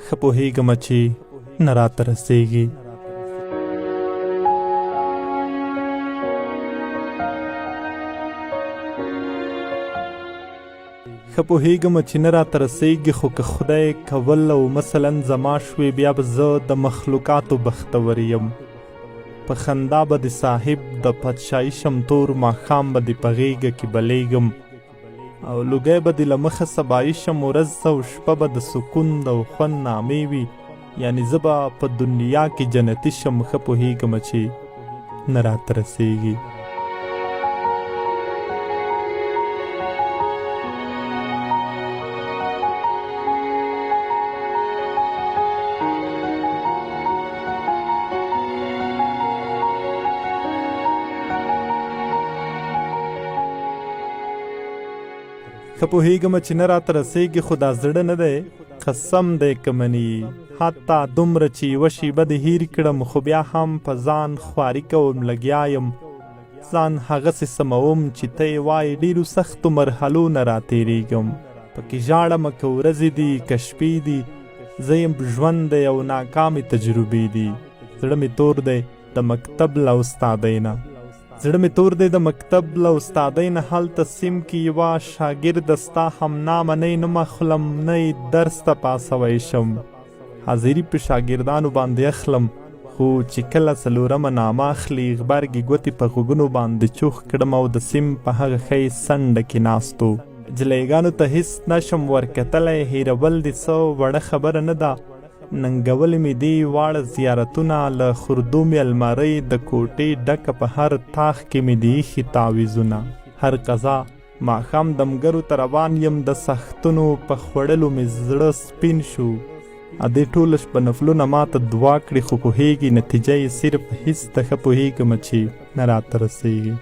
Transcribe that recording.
ښه پوهېږم چې نه راته رسېږي. ښه پوهېږم چې نه راته رسېږي، خو که خدای کول او مثلا زما شوې، بیا به زه د مخلوقاتو بختور یم. په خندا به د صاحب د پادشاهي شم، تور ماښام به دې په غېږه کې بلېږم او لوګی به دې له مخه سبایي شم. ورځ او شپه به د سکون او خوند نامې وي، یعنې زه به په دنیا کې جنتي شم. ښه پوهېږم چې نه راته رسېږي. ښه پوهېږم چې نه راته رسېږي، خو دا زړه نه دی، قسم دی که مني. حتی دومره چې یوه شیبه دې هیر کړم، خو بیا هم په ځان خواري کوم، لګیا یم، ځان هغسې سموم چې ته یې وایې. ډېرو سختو مرحلو نه راتېرېږم، پکې ژاړم، که ورځې دي که شپې دي، زه یم ژوند دی او ناکامې تجربې دي. زړه مې تور دی د مکتب له استادۍ نه، زړه مې تور دی د مکتب له استادۍ نه. هلته سیم کې یوه شاګرده ستا همنامه، نه یې نوم اخلم نه یې درس ته پاسوی شم. حاضري په شاګردانو باندې اخلم، خو چې کله څلورمه نامه اخلي، غبرګې ګوتې په غوږونو باندې چوخ کړم او د سیم په هغه ښۍ څنډه کې ناستو جلۍګانو ته هیڅ نشم ورکتلی. هیرول دې څه وړه خبره نه ده، ننګولې مې دي واړه زیارتونه، له خردو مې المارۍ د کوټې ډکه، په هر تاخ کې مې دي ایښي تعویذونه. هر قضا ماښام دمګرو ته روان یم، د سختونو په خوړلو مې زړه سپین شو. ادې ټوله شپه نفلونه ماته دعا کړي، خو پوهېږي نتیجه یې صرف هیڅ ته. ښه پوهېږم چې نه راته رسېږي.